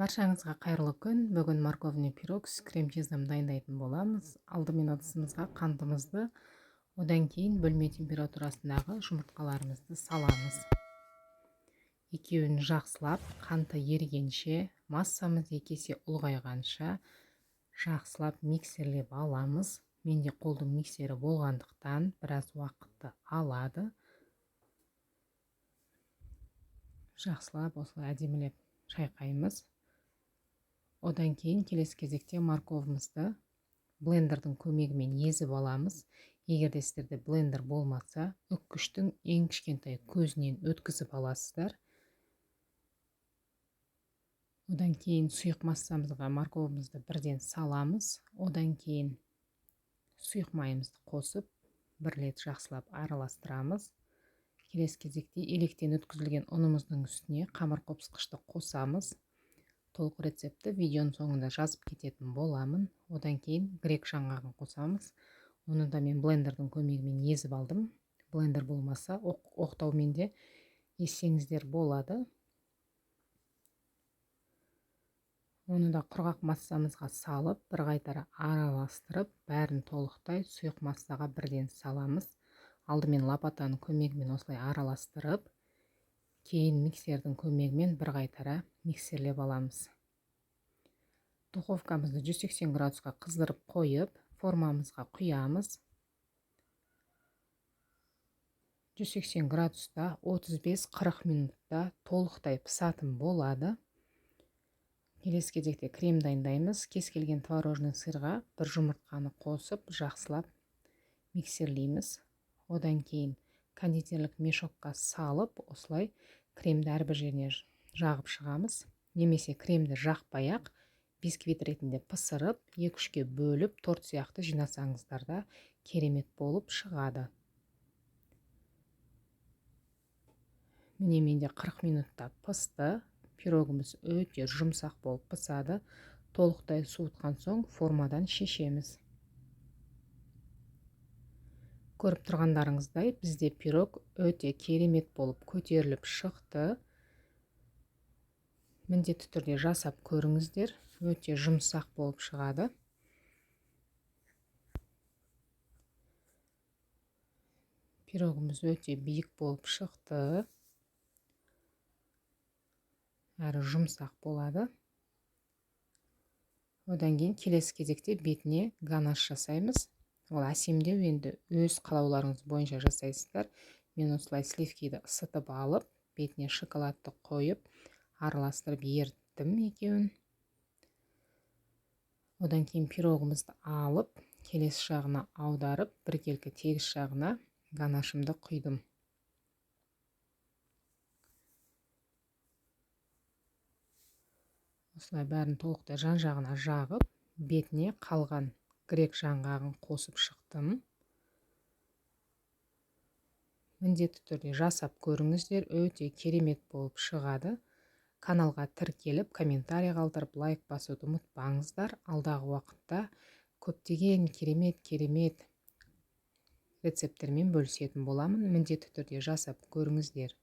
Баршаңызға қайырлы күн. Бүгін морковный пирог с крем-чизом дайындайтын боламыз. Алдымен ыдысымызға қантымызды, одан кейін бөлме температурасындағы жұмыртқаларымызды саламыз. Екеуін жақсылап қанты ерігенше, массамыз екі есе ұлғайғанша жақсылап миксерлеп аламыз. Менде қолдың миксері болғандықтан біраз уақытты алады. Жақсылап осылай әдемілеп шайқаймыз. Одан кейін келесі кезекте морковымызды блендердің көмегімен езіп аламыз. Егер де сіздерде блендер болмаса, үккіштің ең кішкентай көзінен өткізіп аласыздар. Одан кейін сұйық массамызға морковымызды бірден саламыз. Одан кейін сұйық майымызды қосып, бір рет жақсылап араластырамыз. Келесі кезекте електен өткізілген ұнымыздың үстіне қамыр қопсытқышты қосамыз. Толық рецептті видеоның соңында жазып кететін боламын. Одан кейін грек жаңғағын қосамыз. Оны да мен блендердің көмегімен езіп алдым. Блендер болмаса, оқтаумен де езсеңіздер болады. Оны да құрғақ массамызға салып, бір қайтара араластырып, бәрін толықтай сұйық массаға бірден саламыз. Алдымен лопатаның көмегімен осылай араластырып, кейін миксердің көмегімен бір қайтара миксерлеп аламыз. Духовкамызды 180 градусқа қыздырып қойып, формамызға құямыз. 180 градуста 35-40 минутта толықтай пысатын болады. Келесі кезекте крем дайындаймыз. Кез келген творожный сырға бір жұмыртқаны қосып, жақсылап миксерлейміз. Одан кейін кондитерлік мешокқа салып, осылай кремді әрбір жеріне жағып шығамыз. Немесе кремді жақпай-ақ бисквит ретінде пысырып, екі-үшке бөліп, торт сияқты жинасаңыздар да керемет болып шығады. Міне менде 40 минутта пысты. Пирогымыз өте жұмсақ болып пысады. Толықтай суытқан соң формадан шешеміз. Көріп тұрғандарыңыздай, бізде пирог өте керемет болып көтеріліп шықты. Міндетті түрде жасап көріңіздер, өте жұмсақ болып шығады. Пирогымыз өте биік болып шықты. Әрі жұмсақ болады. Одан кейін келесі кезекте бетіне ганаш жасаймыз. Ол әсемдеу, енді өз қалауларыңыз бойынша жасайсыздар. Мен осылай сливкиді ысытып алып, бетіне шоколадты қойып, араластырып еріттім екеуін. Одан кейін пирогымызды алып, келесі жағына аударып, біркелкі тегіс жағына ганашымды құйдым. Осылай бәрін толықтай жан-жағына жағып, бетіне қалған грек жаңғағын қосып шықтым. Міндетті түрде жасап көріңіздер, өте керемет болып шығады. Каналға тіркеліп, комментарий қалдырып, лайк басуды ұмытпаңыздар. Алдағы уақытта көптеген керемет рецепттермен бөлісетін боламын. Міндетті түрде жасап көріңіздер.